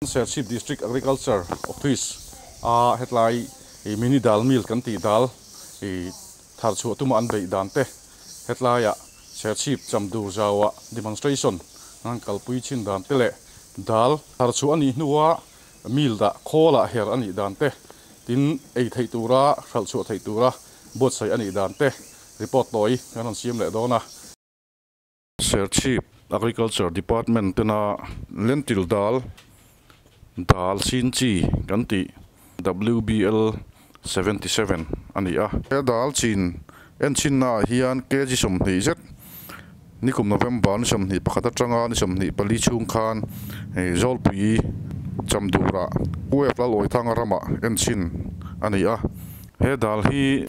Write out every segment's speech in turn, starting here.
Serchhip District Agriculture Office a hetlai ih mini dal mill kan tih dal ih thar chhuah tuma an beih dan te hetlaiah Serchhip Chamdur zauah demonstration an kalpui chin dan te leh dal thar chhuah a nih hnua mill dah khawlah her a nih dan te tin ei theih tura hralh chhuah theih tura buatsaih a nih dan te report tawi kan rawn siam leh dawn a. Serchhip Agriculture Department tena lentil dal dal sin chi kan tih WBL 77 a ni a. He dal chin enchinnaah hian kg 20 zet nikum November ni 21 atanga ni 24 chhung khan Zawlpui Chamdurah UF Lalawithanga ramah enchin a ni a. He dal hi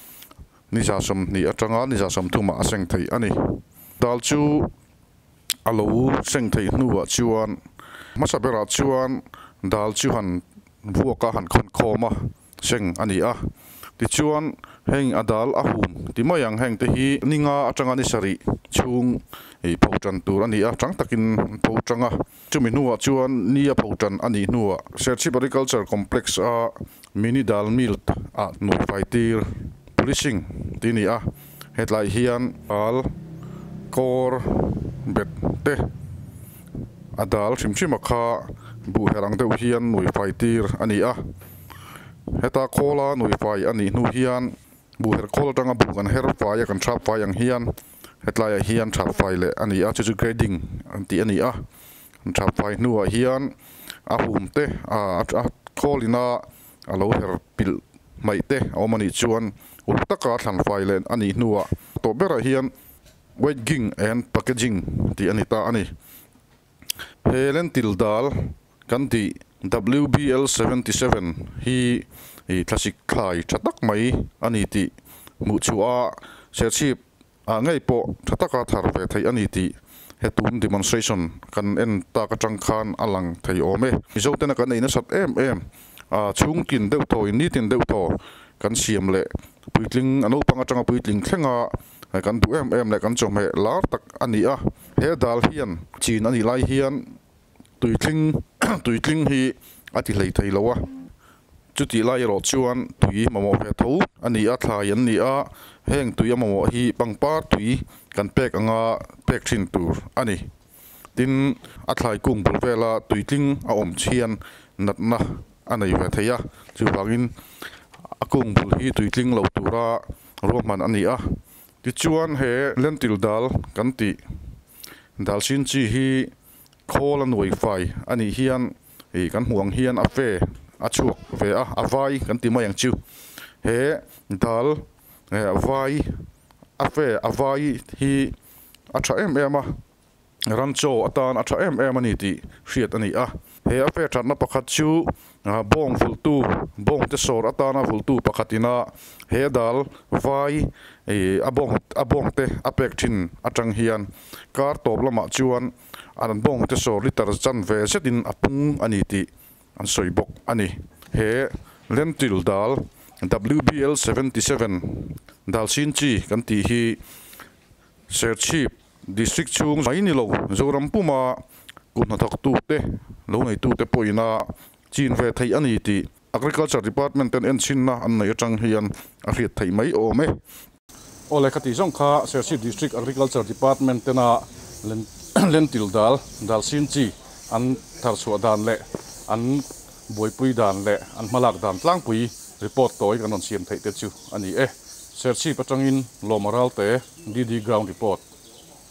Ni 20 atanga ni 30 ah a seng theih a ni. Dal chu a lo seng theih hnuah chuan hmasa berah chuan dal chu han vuak a, han khawn khawm a, seng a ni a. Tichuan heng a dal a hum ti mai ang heng te hi ni nga atanga ni sarih chhung pho tan tur a ni a, tang takin an pho tang a. Chumi hnuah chuan ni a pho tan a nih hnuah Serchhip Agriculture Complex a Mini Dal Mill ah nuaifai tir polishing tih a ni a, hetlai hian dal kawr bet te a dal hrim hrim a kha buh her ang deuh hian nuaifai tir a ni a, heta khawla nuaifai a nih hnu hian buh her khawl atanga buh kan her fai a kan thap fai ang hian Hetlaiah hian thapfai leh a ni a, chu chu grading an tih a ni a. Thapfai hnuah hian a hum te a khawl ina a lo her pilh hmaih te a awm a nih chuan uluk taka thlanfai leh a nih hnuah tawh berah hian weighing and packaging tih a ni ta a ni. He lentil dal kan tih WBL 77 hi thlasik thlai tha tak mai a ni tih hmuh chhuah a, Serchhip ah ngei pawh tha taka thar ve theih a ni tih he tun demonstration kan en tak atang khan a lang thei awm e. Mizo tena kan ei nasat em em a, chhungkin deuh thaw in nitin deuh thaw kan siam leh puitling a naupang atanga puitling thlenga kan duh em em leh kan chawhmeh lar tak a ni a. He dal hian chin a nih lai hian Tuitling tuitling hi a ti hlei thei lo a, chutih lai erawh chuan tui mamawh ve tho a ni a, thlai an ni a, heng tui a mamawh hi pangpar tui kan pek anga pek thin tur a ni. Tin, a thlai kung bul vela tuitling a awm chhian natna a nei ve thei a, chuvangin a kung bul hi tuitling lo tura ruahman a ni a. Tichuan he lentil dal kan tih dal sin chi hi Khawl a nuai fai a nih hian ih kan hmuh ang hian a fe a chhuak ve a, a vai kan ti mai ang chu. He dal eh vai a fe a vai hi a tha em em a, ran chaw atan a tha em em a ni tih hriat a ni a. He a fe thatna pakhat chu bawng vulhtu bawng te sawr atana vulhtu pakhat ina he dal vai ih a bawng a bawng te a pek thin atang hian kar tawp lamah chuan An bawng te sawr liter chan ve zetin a pung a ni tih an sawi bawk a ni. He lentil dal WBL 77 dal sin chi kan tih hi Serchhip District chhung mai ni lo Zoram puma kut hnathawktute lo neitute pawhin a chin ve theih a ni tih Agriculture Department ten enchinna an neih atang hian a hriat theih mai awm e. Aw lehkha tih zawng kha Serchhip District Agriculture Department tena lentil dal, dal sin chi an thar chhuah dan leh an buaipui dan leh an hmalak dan tlangpui report tawi kan rawn siam theih te chu a ni e. Serchhip atangin Lawma Ralte, DD Ground Report.